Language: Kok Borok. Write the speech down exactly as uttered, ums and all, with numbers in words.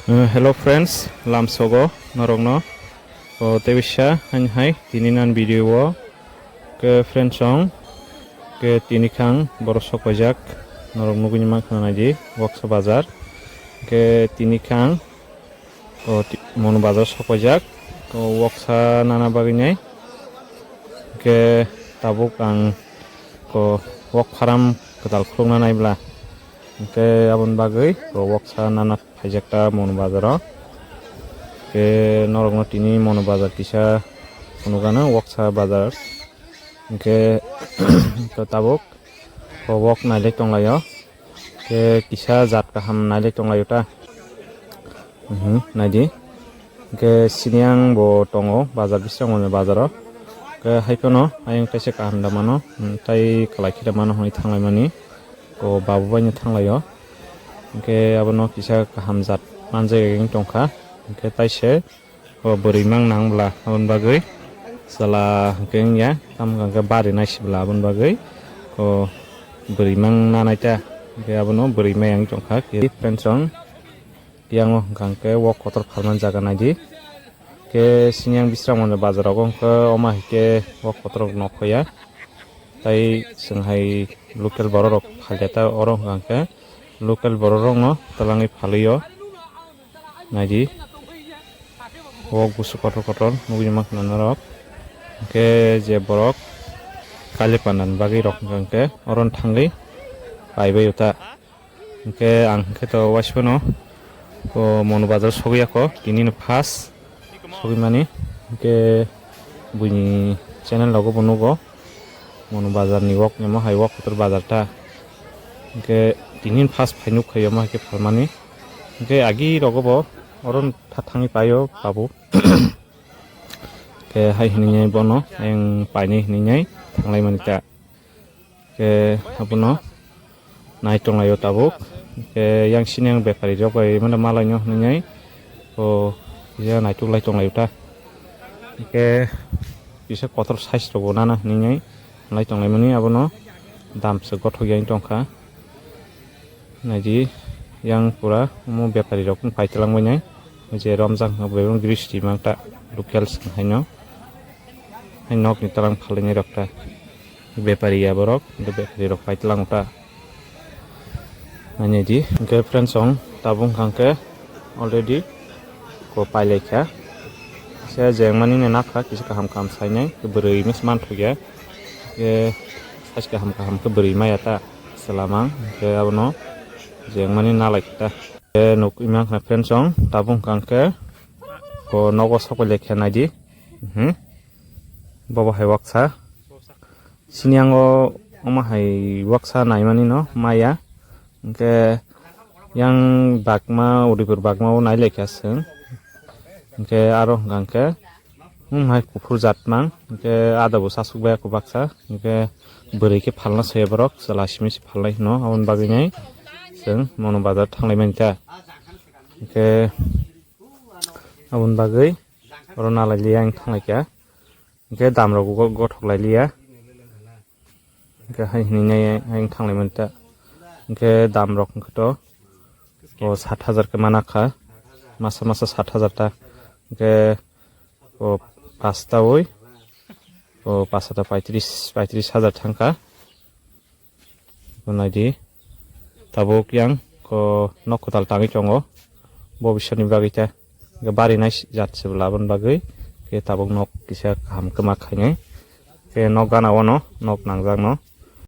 Uh, hello friends, lamsogo norokno. O tebisa hain hai tini nan video o ke friends song ke tini khang borok sokojak norok nugui man khna nai di Waksa bazar ke tini khang o ti- Monu bazar sokojak o Waksa nana bagwi nai ke tabuk ang ko wak pharam kwtal khulukna nai bla ke aboni bagwi o Waksa nana phaijakta Monu bazaro. Ke norokno tini Monu bazar kisa phunukgano Waksa bazar. Hingke to tabuk o wok nailai tonglaio. Ke kisa jat kaham nailai tonglaio ta. Mhm, naidi. Hingke sini ang bo tongo bazar bisrango bazaro. Ke haiphano ayang kaisa kaham da mano, hmm, tai kwlai khe da mano hwnwi thanglaimani. O babu bai no thanglaio. Hingke abono kisa kaham jat manjak wng tongkha. Hingke taise o bwrwi mang nang bla aboni bagwi chwla hingke wngya. Tamo hingke bari naisi bla aboni bagwi o bwrwi mang nanai ta. Hingke abono bwrwi mai ang tongkha. Friends rong, yango hingka hingke wok kotor phalmani jaga naidi. Ke sini ang bisrang mano bazar rogo hingke oma hingke wok kotor rok nokhoya. Tai chwng hai local borok rok phalya ta oro hwnkha hwnkhe local borok rokno twlangwi phalwio. Naidi o busu kotor kotor nugwi mankha norok. Hwnkhe je borok kali pandani bagwi rok hwnkha hwnkhe oro thangwi paibai ta. Hwnkhe ang hwnkhe to waisano o Monu bazar sogwi ya kho, tini no first sogwi mani. Hwnkhe buini channel rogo bo nugo Monu bazar ni wok, emo hai wok kotor bazar ta. Hwnkhe tini no first phai nuk khaio, omo hai khe phalmani. Hwnkhe agi rogo bo oro tha thangwi paio babu. Khe hai hinwi bono ayang painai hinwi thanglai mani ta. Khe abono nai tonglaio tabuk. Khe yang sini ang bepari rok bai mano malaino hinwi o ya naituk lai tonglaio ta. Khe kisa kotor size rok bo nana hinwi lai tonglai mani, abono dam se gothok yang tongkha. Naidi yang pura omo bepari rok pai twlang bai nai, je romjak no bai gristi mang ta, local song hai no, hai nok ni twlang phalai nai rok ta, bepari ya borok, bepari rok pai twlang ta. Naidi hwnkhe friends song tabuk hwnkhe already ko pailai kha. Se jengmani no nakha kisa kaham kaham sainai, bwrwi hinwi se manthokya. Khe size kaham kaham khe bwrwi maya ta, chwla mang. Khe abono jengmani nalai khe ta. Khe nukgwi mankha friends song tabuk hwnkha khe ko nogo sokoi lai khe naidi. Mhm. Bobo hai waksa. Sini ang o omo hai waksa naimani no maya. Hwnkhe yang bagma, Udaipur bagma o nai lai kha chwng. Hwnkhe aro hwnkha hwnkhe, hmm, hai kuphur jat mang. Hwnkhe ada bo chasuk bai kho baksa. Hwnkhe bwrwi khe phalna soya borok, chwla simi se phalnai hwno. Aboni bagwi nai chwng Monu bazar thanglai mani ta. Hwnkhe aboni bagwi oro nalai liya ang thanglai kha. Hwnkhe dam rok go-, gothok lai liya. Hwnkhe hai hinwi nai ang thanglai mani ta. Hwnkhe dam rok hwnkhe to o sat hajar khe mana kha. Masa masa sat hajar ta. Hwnkhe o pasta oi o pasta ta paitris, paitris hajar thangkha. Naidi tabuk yang ko nok kwtal tangwi tongo. Bo bisani bagwi ta bari nai jat se bwla aboni bagwi khe tabuk nok kisa kaham kwma khainai. Khe nok gana o no nok nangjak no.